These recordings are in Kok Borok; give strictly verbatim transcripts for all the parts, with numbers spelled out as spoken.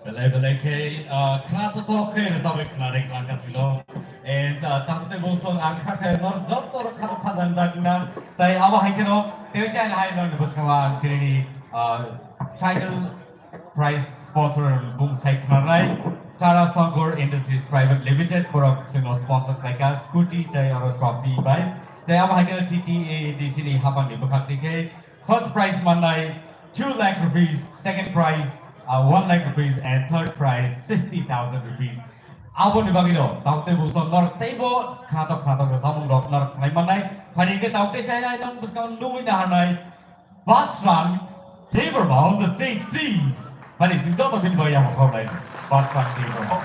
Belai belai khe, ah, khna to to khe rwchapwi khna rek lang kasino. And, ah, tamo tei bosong ang kha khe nor joto rok kha kha jang jak na. Tai abo hai kheno tei jai hai nor ni bosong ang tini, ah, title prize sponsor bung sai khna nai. Tara Songkor Industries Private Limited borok sino sponsor khlai kha scooty tei oro trophy bai. Tai abo hai kheno T T A D C ni hapang ni bwkhak twi khe first prize mannai two lakh rupees, second prize, uh, one lakh rupees, and third prize fifty thousand rupees. Aboni bagwi no, tautei buso nor teibo khnatok khnatok rwchapmung rok nor khnai mannai. Phani hwnkhe tautei sai nai nang bwskang nugwi naharnai Basran Debbarma on the stage, please. Phani sing joto bini bagwi yaphang khornai Basran Debbarma.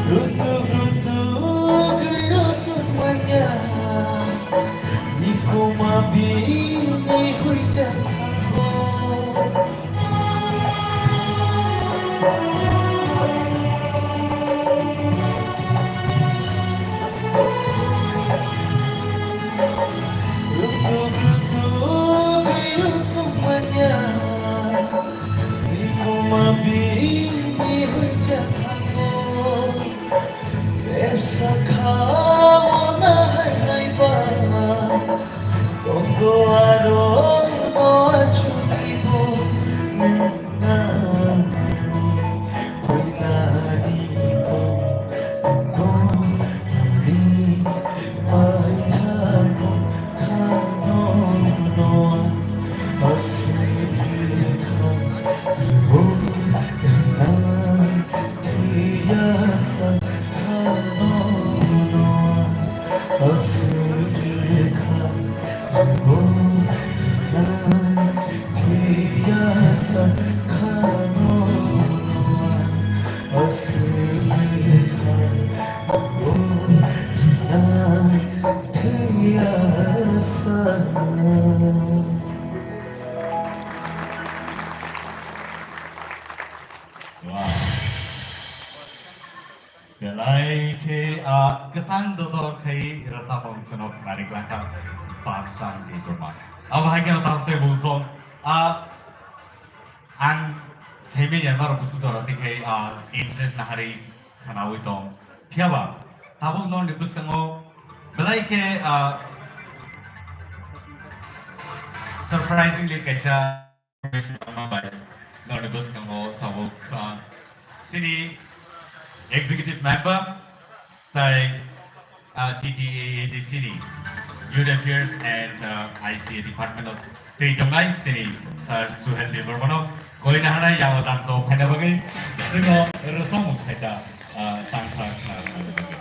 Rutuk rutuk rutuk manya, nikuma bini huijak thango. Rutuk rutuk rutuk manya, nikuma bini huijak thango. Bebsa khauna hai hai ba, tonggo aro mo achugwi bo nang. Wow. Belai khe, ah, kwchang dodor khai rwchapmung chwngno khnari klangkha Pastor Debbarma. Abo hai kheno tabuk tei bung song, ah, ang semi ni aro busu jora tei khai, ah, interest naharwi khnaui tong. Phiyaba tabuk nokni bwskango belai khe, ah, surprisingly kaisa Nokni bwskango tabuk, ah, chini executive member tai, ah, T T A A D C ni Youth Affairs and, ah, I C A department o twi tongnai chini Sir Suhel Debbarmano koi naharnai yang o dance o phaina bagwi chwngno rwchapmung khaita. Ah, tangsa khna rwna bagwi.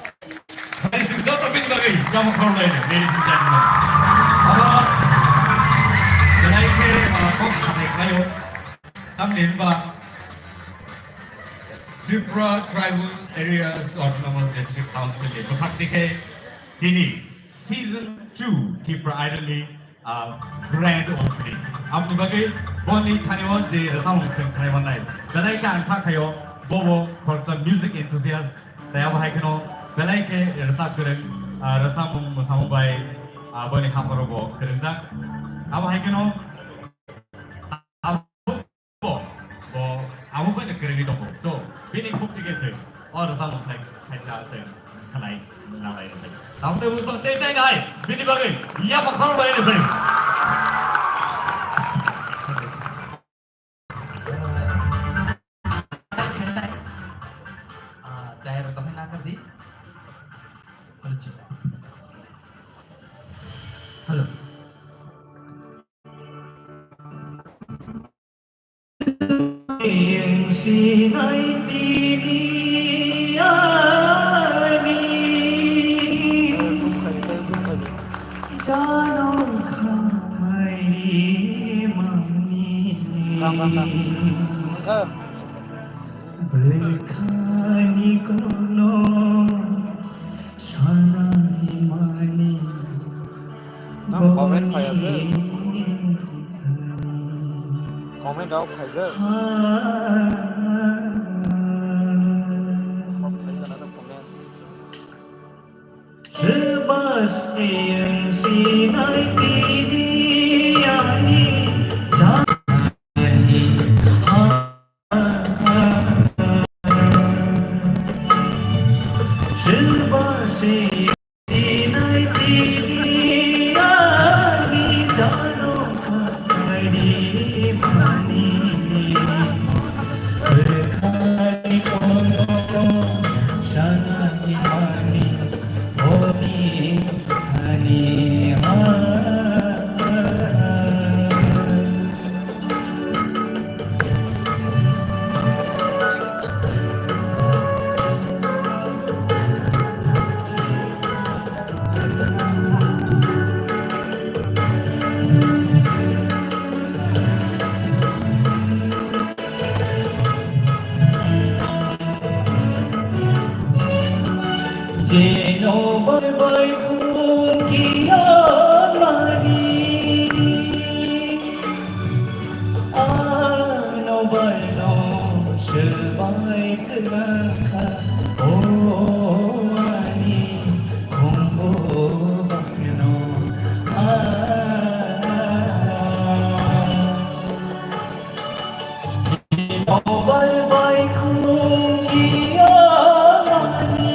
Thank you, joto bini bagwi, kamo khoroknwi, ladies and gentlemen. Abo belai khe, ah, kok sanai khlaio. Tamni hwnba Tripura Tribal Areas Autonomous District Council ni bwkhak twi khe tini season two Tripura Idol ni ah, grand opening. Aboni bagwi boni thani o je rwchapmung chwng khlai mannai. Belai khe ang kha khaio, bobo khoroksa music enthusiast. Tai abo hai kheno belai khe rwchap kwrwng, ah, rwchapmung mwsamung bai, ah, boni hapharo bo kwrwngjak. Abo hai kheno Bo, bo, abo bai no kwrwngwi tongo. So, bini khuk tike se, o rwchapmung khai, khai ta se, khlai, nalai rwchap. Tamo tei buso tei tei nai, bini bagwi, ya pa khor bai rwchap. Ah, chai rok kahai na kadi. Hello. Sinai tini ani janong khapai mani. Bwkhani kono sanai mani. Nang comment khai ase. Comment rok khai ase. Comment khai ase na comment. Sebas yang sinai tini ani jani. Comment, Chuba se sinai tini ani jano khairi mani. Bwkhani kono sanani mani, oni hani ha. Jeno bai bai khum kiya mani. Ano bai no swbai kwlangkha, o ani khumbo bai no. Ah. Mobile bai khum kiya mani.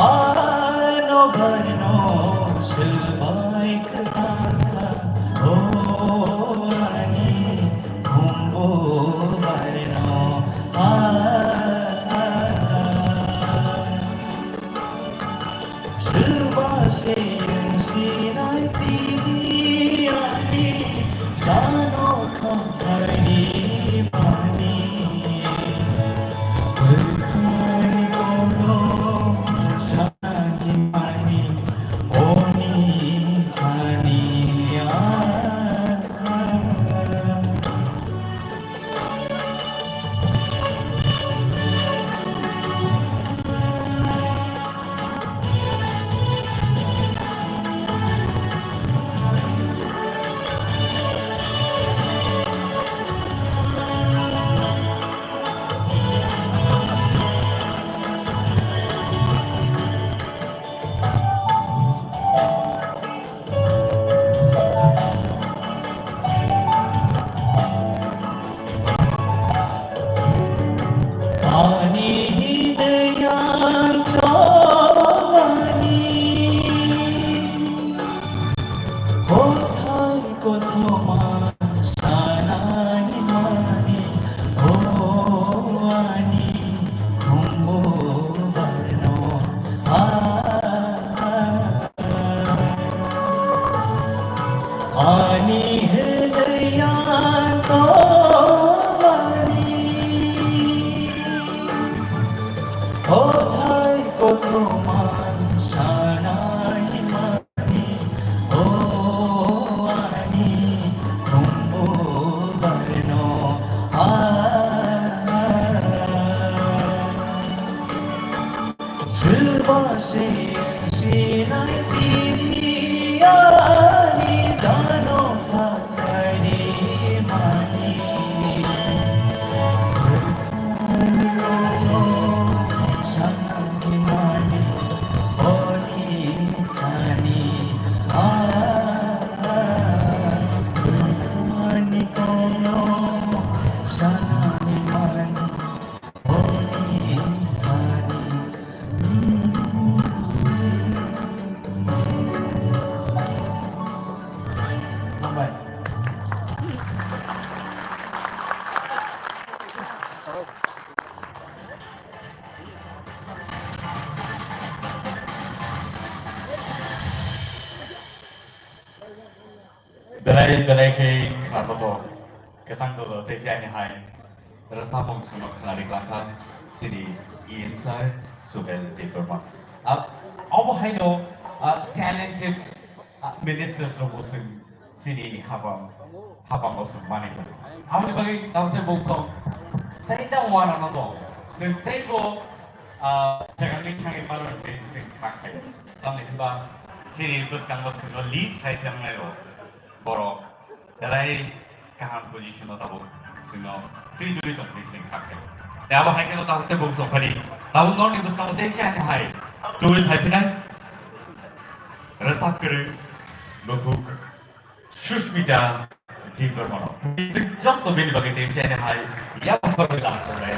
Ano bai no swbai kwlangkha, o ani khumbo bai no. Ah, ah, ah. Swba se sinai tini ani jano khamthai ni mani. Bwkhani kono sanani mani, oni thani a. Ani hinwi ang chongmani, kothai kothoma sanai mani, o ani khumbo barno, ah, ah, ah. Ani hinwi ang tongmani, kothai kothoma sanai mani, o ani khumbo barno, ah. Swba se sinai tini ani jano khamthai ni mani. Bwkhani kono sanani mani, oni thani a. Bwkhani kono sanani mani. Belai belai khe khnathokthok, kwchang dodo tei se ani hai rwchapmung chwngno khnari klankha chini E M sir Subel Debbarma. Ah, obo haino, ah, talented, ah, ministers rokbo chwng chini hapang, hapango chwng mani kha. Aboni bagwi tabuk tei bung song tei tamo wanano tong. Chwng teibo, ah, sekarni thangwi mano hinwi chwng kha khaio. Tamni hwnba chini bwskango chwngno lead khai thangnairok. Borok belai kaham position o tabuk chwngno twi twi tong twi chwng kha khe. Tei abo hai kheno tabuk tei bung song phani. Tabuk norni bwskango tei khe ani hai twi phai phinai. Rwchap kwrwng lukhuk Sushmita Debbarmano. Chwng joto bini bagwi tei khe ani hai yakung khoroknwi dam khlai.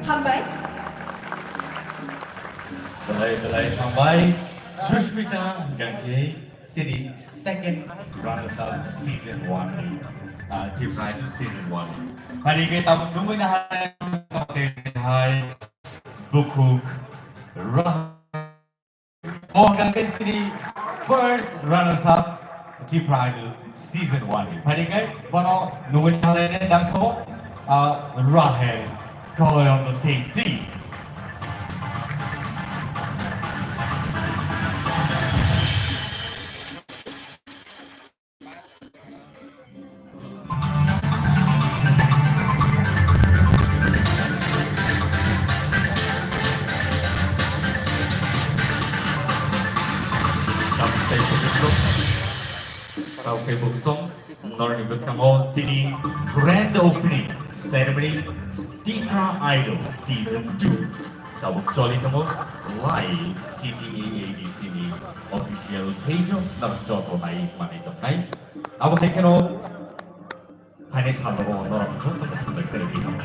Hambai. Belai belai hambai. Sushmita Gangte, sini second runners up season one ni, ah, Tipra Idol season one ni. Hari ke tabuk nungui na hai, hai, Bukhuk, Rah-, Mohan Gangte sini first runners up Tipra Idol season one ni. Phai khe bono nungui thanglainai dangso, uh, Rahel Kaloy on the stage, please. Tei bukhuk song, norokni bwskango tini grand opening ceremony Tipra Idol season two. Tabuk choli tongo live T T A A D C ni official page o norok joto nai manwi tongnai. Abo hai kheno phainai salo o norok joto no swngbai kwrwi tongo.